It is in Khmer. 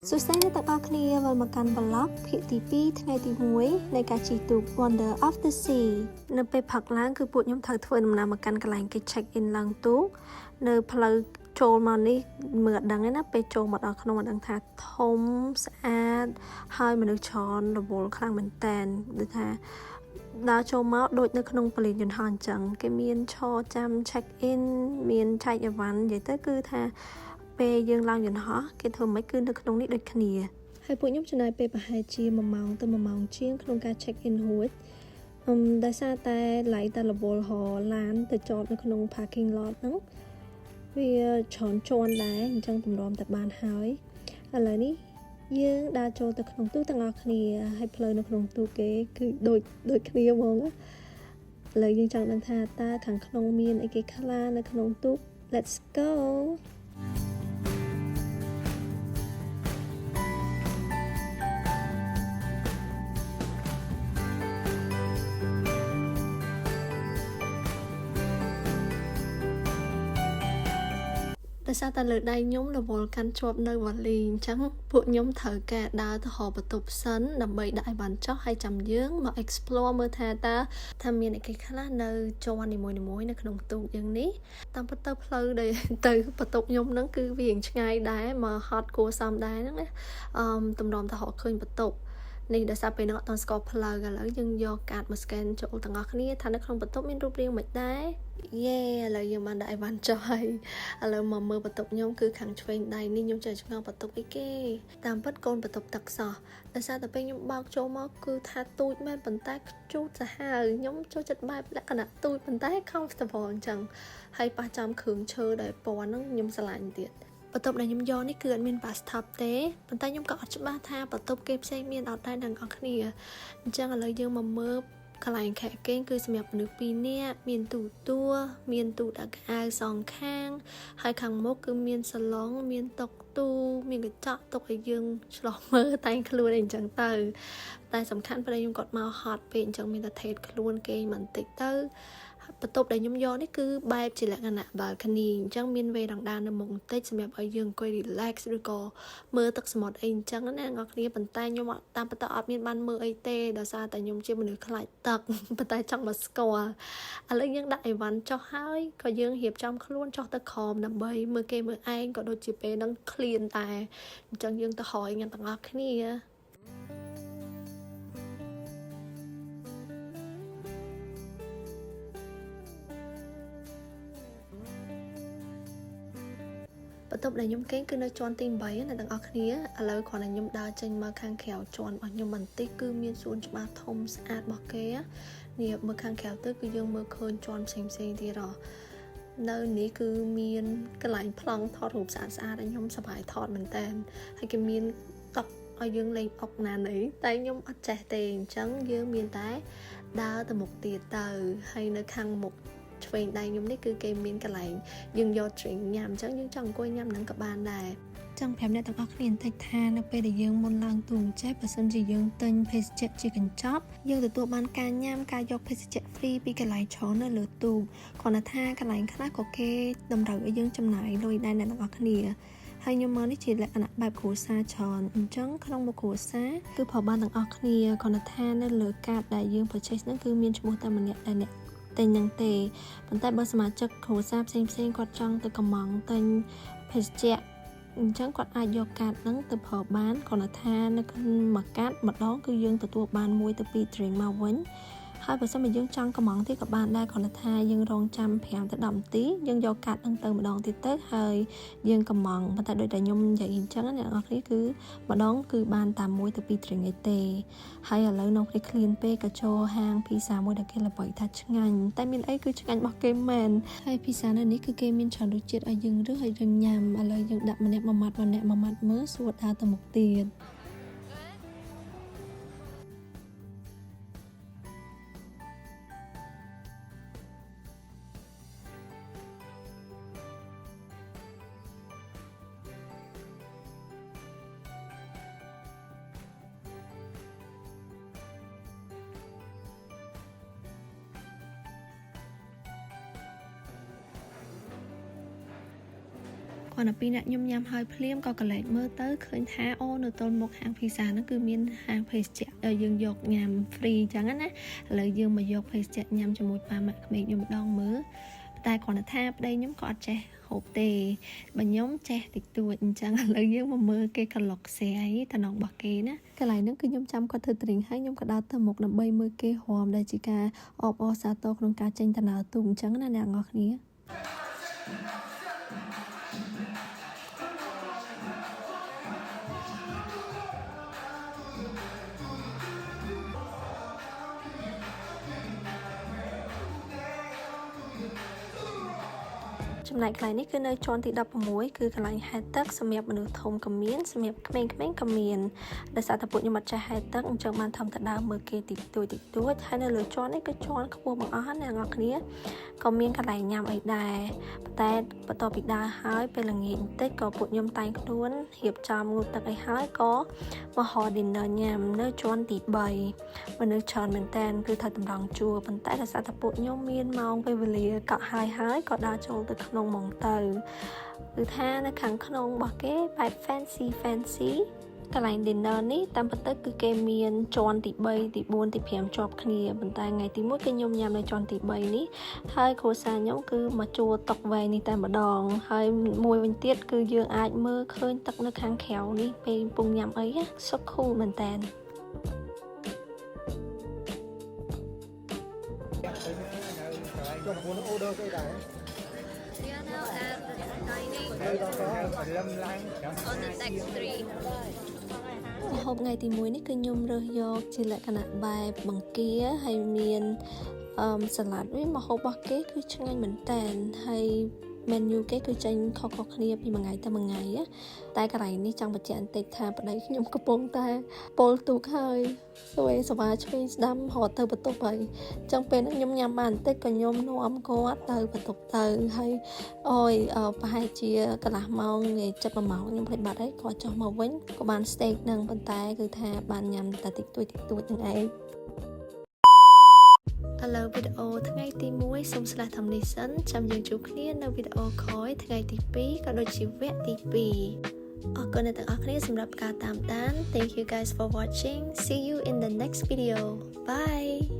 សួស្តីអ្នកទាំងអស់គ្នាវិលមកកាន់ vlog ភាគទី2ថ្ងៃទី1នៃការជិះទូក Wonder of the Sea នៅពេលផឹកឡើងគឺពួកខ្ញុំត្រូវធ្វើដំណើរមកកាន់កន្លែងគេ check in ឡើងទូកនៅផ្លូវចូលមកនេះមើលអត់ដឹងទេណាពេលចូលមកដល់ក្នុងអត់ដឹងថាធំស្អាតហើយមនុស្សច្រើនរវល់ខ្លាំងមែនតែនដូចថាដើរចូលមកដូចនៅក្នុងពលានយន្តហោះអញ្ចឹងគេមានឈរចាំ check in មានចែកអីវ៉ាន់និយាយទៅគឺថា ពេលយើងឡើងយន្តហោះគេធ្វើម៉េចគឺនៅក្នុងនេះដូចគ្នាហើយពួកខ្ញុំចំណាយពេលប្រហែលជា1ម៉ោងទៅ1ម៉ោងជាងក្នុងការ check in រួចអឹមដោយសារតែឡៃតែរវល់ហឡានទៅចតនៅក្នុង parking lot ហ្នឹងវាច្រើនជាន់ដែរអញ្ចឹងទម្រាំតែបានហើយឥឡូវនេះយើងដើរចូលទៅក្នុងទូទាំងអស់គ្នាហើយផ្លូវនៅក្នុងទូគេគឺដូចដូចគ្នាហ្មងណាឥឡូវយើងចង់ដឹងថាតើខាងក្នុងមានអីគេខ្លះនៅក្នុងទូក Let's go. ដោយសារតែលើដៃខ្ញុំរវល់កាន់ជាប់នៅវ៉ាលីអញ្ចឹងពួកខ្ញុំត្រូវការដើរទៅរកបន្ទប់សិនដើម្បីដាក់អីវ៉ាន់ចុះហើយចាំយើងមក explore មើលថាតើថាមានអីគេខ្លះនៅជាន់នីមួយៗនៅក្នុងទូកយើងនេះតាមពិតទៅផ្លូវដែលទៅបន្ទប់ខ្ញុំហ្នឹងគឺវារៀងឆ្ងាយដែរមកហត់គួរសមដែរហ្នឹងណាអឺតម្រាំទៅរកឃើញបន្ទប់នេះដោយសារពេលហ្នឹងអត់ទាន់ស្គាល់ផ្លូវឥឡូវយើងយកកាតមក scan ចូលទាំងអស់គ្នាថានៅក្នុងបន្ទប់មានរូបរាងមិនដែរយេឥឡូវយើងបានដាក់អីវ៉ាន់ចុះហើយឥឡូវមកមើលបន្ទប់ខ្ញុំគឺខាងឆ្វេងដៃនេះខ្ញុំចេះឆ្ងល់បន្ទប់អីគេតាមពិតកូនបន្ទប់ទឹកសោះដោយសារតែពេលខ្ញុំបើកចូលមកគឺថាទូចមែនប៉ុន្តែខ្ជូតសាហាវខ្ញុំចូលចិត្តបែបលក្ខណៈទូចប៉ុន្តែ comfortable អញ្ចឹងហើយប៉ះចំគ្រឿងឈើដែលពណ៌ហ្នឹងខ្ញុំស្រឡាញ់ទៀតបន្ទប់ដែលខ្ញុំយកនេះគឺអត់មាន bathtub ទេប៉ុន្តែខ្ញុំក៏អត់ច្បាស់ថាបន្ទប់គេផ្សេងមានអត់ដែរទាំងអស់គ្នាអញ្ចឹងឥឡូវយើងមកមើលកន្លែងខែគេងគឺសម្រាប់មនុស្ស2នាក់មានទូទួមានទូដាក់ខោអាវសងខាង ហើយខាងមុខគឺមានសាឡុងមានតុទូមានកញ្ចក់ទុកឲ្យយើងឆ្លោះមើលតែងខ្លួនអីអញ្ចឹងទៅតែសំខាន់ប្តីខ្ញុំគាត់មកហត់ពេកអញ្ចឹងមានតែថេតខ្លួនគេងបន្តិចទៅបន្ទប់ដែលខ្ញុំយកនេះគឺបែបជាលក្ខណៈ balcony អញ្ចឹងមានវេរ៉ង់ដានៅមុខបន្តិចសម្រាប់ឲ្យយើងអង្គុយ relax ឬក៏មើលទឹកសមុទ្រអីអញ្ចឹងណាអ្នកនរគ្នាប៉ុន្តែខ្ញុំអត់តាមពិតទៅអត់មានបានមើលអីទេដោយសារតែខ្ញុំជាមនុស្សខ្លាចទឹកប៉ុន្តែចង់មកស្គាល់ឥឡូវយើងដាក់អីវ៉ាន់ចុះហើយក៏យើងរៀបចំខ្លួនចុះទៅក្រោមដើម្បីមើលគេមើលឯងក៏ដូចជាពេលហ្នឹងឃ្លានតែអញ្ចឹងយើងទៅរយញ៉ាំទាំងអស់គ្នា បន្ទប់ដែលខ្ញុំគេងគឺនៅជាន់ទី8ណាទាំងអស់គ្នាឥឡូវគ្រាន់តែខ្ញុំដើរចេញមកខាងក្រៅជាន់របស់ខ្ញុំបន្តិចគឺមានសួនច្បារធំស្អាតរបស់គេនេះមើលខាងក្រៅទៅគឺយើងមើលឃើញជាន់ផ្សេងផ្សេងទៀតហ៎នៅនេះគឺមានកន្លែងប្លង់ថតរូបស្អាតស្អាតឲ្យខ្ញុំសប្បាយថតមែនតើហើយគេមានតុឲ្យយើងលេងអុកណានេះតែខ្ញុំអត់ចេះទេអញ្ចឹងយើងមានតែដើរទៅមុខទៀតទៅហើយនៅខាងមុខឆ្វេងដៃខ្ញុំនេះគឺគេមានកន្លែងយើងយក drink ញ៉ាំអញ្ចឹងយើងចង់អង្គុយញ៉ាំហ្នឹងក៏បានដែរចង់ប្រាប់អ្នកទាំងអស់គ្នាបន្តិចថានៅពេលដែលយើងមុនឡើងទូងចេះបើសិនជាយើងទិញភេសជ្ជៈជាកញ្ចប់យើងទទួលបានការញ៉ាំការយកភេសជ្ជៈ free ពីកន្លែងច្រើននៅលើទូកគ្រាន់តែថាកន្លែងខ្លះក៏គេតម្រូវឲ្យយើងចំណាយលុយដែរអ្នកទាំងអស់គ្នាហើយខ្ញុំមកនេះជាលក្ខណៈបែបគ្រួសារច្រើនអញ្ចឹងក្នុងមួយគ្រួសារគឺប្រើបានទាំងអស់គ្នាគ្រាន់តែថានៅលើកាតដែលយើង purchase ហ្នឹងគឺមានឈ្មោះតែម្នាក់តែអ្នកទិញហ្នឹងទេប៉ុន្តែបើសមាជិកគ្រួសារផ្សេងផ្សេងគាត់ចង់ទៅកំងទិញភេសជ្ជៈអញ្ចឹងគាត់អាចយកកាតហ្នឹងទៅប្រើបានគ្រាន់តែថានៅក្នុងមួយកាតម្ដងគឺយើងទទួលបាន1ទៅ2 drink មកវិញហើយបើសិនបើយើងចង់កំងទៀតក៏បានដែរគ្រាន់តែថាយើងរងចាំ5ទៅ10នាទីយើងយកកាតហ្នឹងទៅម្ដងទៀតទៅហើយយើងកំងប៉ុន្តែដូចតែខ្ញុំនិយាយអញ្ចឹងណាអ្នកនរគ្នាគឺម្ដងគឺបានតាម1ទៅ2 drink ឯទេហើយឥឡូវនៅគ្នាឃ្លានពេកក៏ចូលហាងភីសាមួយដែលគេល្បីថាឆ្ងាញ់តែមានអីគឺឆ្ងាញ់របស់គេមែនហើយភីសានៅនេះគឺគេមានច្រើនរសជាតិឲ្យយើងរើសហើយយើងញ៉ាំឥឡូវយើងដាក់ម្នាក់មួយម៉ាត់ម្នាក់មួយម៉ាត់មើលសួរដើរទៅមុខទៀត គ្រា គ្រាន់តែពីរអ្នកខ្ញុំញ៉ាំហើយភ្លាមក៏កលែកមើលទៅឃើញថាអូនៅទល់មុខហាងភីសាហ្នឹងគឺមានហាងភេសជ្ជៈឲ្យយើងយកញ៉ាំ free អញ្ចឹងណាឥឡូវយើងមកយកភេសជ្ជៈញ៉ាំជាមួយប៉ាម៉ាក់ក្មេកខ្ញុំម្ដងមើលតែគ្រាន់តែថាប្តីខ្ញុំក៏អត់ចេះហូបទេបើខ្ញុំចេះតិចតួចអញ្ចឹងឥឡូវយើងមកមើលគេក្លុកស្រាយតំណងរបស់គេណាកន្លែងហ្នឹងគឺខ្ញុំចាំគាត់ធ្វើ drink ហើយខ្ញុំក៏ដើរទៅមុខដើម្បីមើលគេរាំដែលជាការអបអរសាទរក្នុងការចេញដំណើរទូកអញ្ចឹងណាអ្នកនរគ្នា ចំណែកកន្លែងនេះគឺនៅជាន់ទី16គឺកន្លែងហែលទឹកសម្រាប់មនុស្សធំក៏មានសម្រាប់ក្មេងៗក៏មានដោយសារតែពួកខ្ញុំអត់ចេះហែលទឹកអញ្ចឹងបានធំទៅដើមមើលគេតិចតួចតិចតួចហើយនៅលើជាន់នេះគឺជាន់ខ្ពស់បង្អស់ណាអ្នកនរគ្នាក៏មានកន្លែងញ៉ាំអីដែរប៉ុន្តែបន្ទាប់ពីដើរហើយពេលល្ងាចបន្តិចក៏ពួកខ្ញុំតែងខ្លួនរៀបចំងូតទឹកអីហើយក៏មកហៅ dinner ញ៉ាំនៅជាន់ទី3មនុស្សច្រើនមែនតើគឺត្រូវតម្រង់ជួរប៉ុន្តែដោយសារតែពួកខ្ញុំមានម៉ោងពេលវេលាកក់ហើយហើយក៏ដើរចូលទៅក្នុងហ្មងទៅគឺថានៅខាងក្នុងរបស់គេបែប fancy fancy កន្លែង dinner នេះតាមពិតទៅគឺគេមានជាន់ទី3ទី4ទី5ជាប់គ្នាប៉ុន្តែថ្ងៃទី1គឺខ្ញុំញ៉ាំនៅជាន់ទី3នេះហើយគ្រួសារខ្ញុំគឺមកជួលតុវែងនេះតែម្ដង ហើយមួយវិញទៀតគឺយើងអាចមើលឃើញទឹកនៅខាងក្រៅនេះពេលកំពុងញ៉ាំអីណា so cool មែនតើ។ ចុះមុន order ស្អីដែរ? We are now at the dining on the deck 3. ម្ហូបថ្ងៃទី1នេះគឺខ្ញុំរើសយកជាលក្ខណៈបែបបង្គាហើយមានអឺសាឡាត់វិញម្ហូបរបស់គេគឺឆ្ងាញ់មែនតើហើយ menu គេគឺចេញខុសៗគ្នាពីមួយថ្ងៃទៅមួយថ្ងៃណាតែកន្លែងនេះចង់បញ្ជាក់បន្តិចថាប្តីខ្ញុំកំពុងតែពលទូកហើយសួយសវ៉ាឆ្វេងស្ដាំរត់ទៅបន្ទប់ហើយអញ្ចឹងពេលហ្នឹងខ្ញុំញ៉ាំបានបន្តិចក៏ខ្ញុំនាំគាត់ទៅបន្ទប់ទៅហើយអូយអឺប្រហែលជាកន្លះម៉ោងនិយាយចិត្ត1ម៉ោងខ្ញុំភ្លេចបាត់ហើយគាត់ចុះមកវិញក៏បាន steak ហ្នឹងប៉ុន្តែគឺថាបានញ៉ាំតែតិចតួចតិចតួចហ្នឹងឯងឥឡូវវីដេអូថ្ងៃទី1សូមស្លាធំនេះសិនចាំយើងជួបគ្នានៅវីដេអូក្រោយថ្ងៃទី2ក៏ដូចជាវគ្គទី2អរគុណអ្នកទាំងអស់គ្នាសម្រាប់ការតាមដាន។ Thank you guys for watching. See you in the next video. Bye.